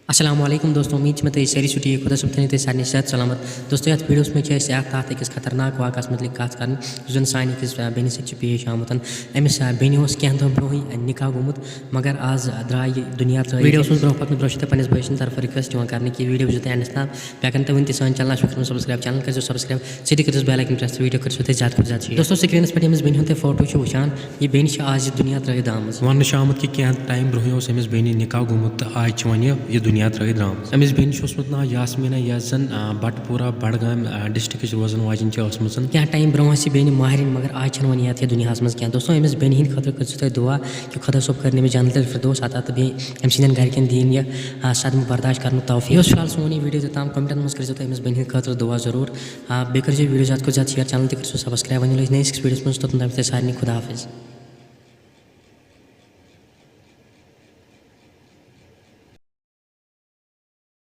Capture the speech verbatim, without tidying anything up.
السلام علیکم دوستو، امید چھِ مےٚ تُہۍ سٲری چھِو ٹھیٖک۔ خۄدا صٲب تھٲینو تُہۍ سارنٕے صحت سلامت۔ دوستو، یَتھ ویٖڈیوَس منٛز چھِ أسۍ اَتھ، اَتھ أکِس خطرناک واقعَس مُتعلِق کَتھ کَرٕنۍ، یُس زَن سانہِ أکِس، آ، بیٚنہِ سۭتۍ چھِ پیش آمُت۔ أمِس، آ، بیٚنہِ اوس کینٛہہ دۄہ برونٛہٕے نِکاح گوٚمُت، مگر آز درٛاے یہِ دُنیا ترٛٲوِتھ۔ ویٖڈیوَس منٛز برونٛہہ پَکنہٕ برونٛہہ چھِ تۄہہِ پنٛنِس بٲے سٕنٛدِ طرفہٕ request یِوان کَرنہٕ کہِ ویٖڈیو وٕچھِو تُہۍ endَس تام۔ بیٚیہِ اگر نہٕ تۄہہِ وٕنہِ تہِ سٲنۍ channel آسہِ subscribe، channel کٔرۍزیو subscribe، سۭتی کٔرۍزیوس bell icon press تہٕ ویٖڈیو کٔرۍزیو تُہۍ زیادٕ کھۄتہٕ زیادٕ share۔ دوستو، screenَس پٮ۪ٹھ ییٚمِس بیٚنہِ ہُنٛد تُہۍ فوٹو چھِو وٕچھان، یہِ بیٚنہِ چھِ آز یہِ دُنیا ترٛٲوِتھ درٛامٕژ۔ وَننہٕ چھُ آمُت کہِ کینٛہہ time برونٛہٕے اوس أمِس بیٚنہِ نِکاح گوٚمُت تہٕ آز چھِ وۄنۍ یہِ، یہِ دُنیا ترٛٲوِتھ درٛامٕژ۔ أمِس بیٚنہِ چھُ اوسمُت ناو یاسمیٖنہ، یۄس زَن، آ، بَٹہٕ پوٗرہ بڈگامہِ، آ، districtٕچ روزَن واجیٚنۍ چھِ ٲسمٕژ۔ کینٛہہ time برونٛہہ ٲس یہِ بیٚنہِ ماہرِنۍ، مگر آز چھَنہٕ وۄنۍ یَتھ یہِ دُنیاہَس منٛز کینٛہہ۔ دوستو، أمِس بیٚنہِ ہِنٛدِ خٲطرٕ کٔرۍزیو تُہۍ دُعا کہِ خۄدا صٲب کَرِ أمِس جنتِ الفردوس عطا تہٕ بیٚیہِ أمۍ سٕنٛدٮ۪ن گَرِکٮ۪ن دِیِن یہِ، آ، صدمہٕ برداشت کَرنُک توفیٖق۔ یہِ اوس فِلحال سون یہِ ویٖڈیو، تہٕ تام commentَن منٛز کٔرۍزیو تُہۍ أمِس بیٚنہِ ہِنٛدِ خٲطرٕ دُعا ضروٗر۔ آ، بیٚیہِ کٔرۍزیو یہِ ویٖڈیو زیادٕ کھۄتہٕ زیادٕ share، channel تہِ کٔرۍزیو subscribe۔ وۄنۍ مِلو أسۍ نٔیِس أکِس ویٖڈیوَس منٛز، توٚتام تام چھُو تۄہہِ سارنٕے خۄدا حافظ۔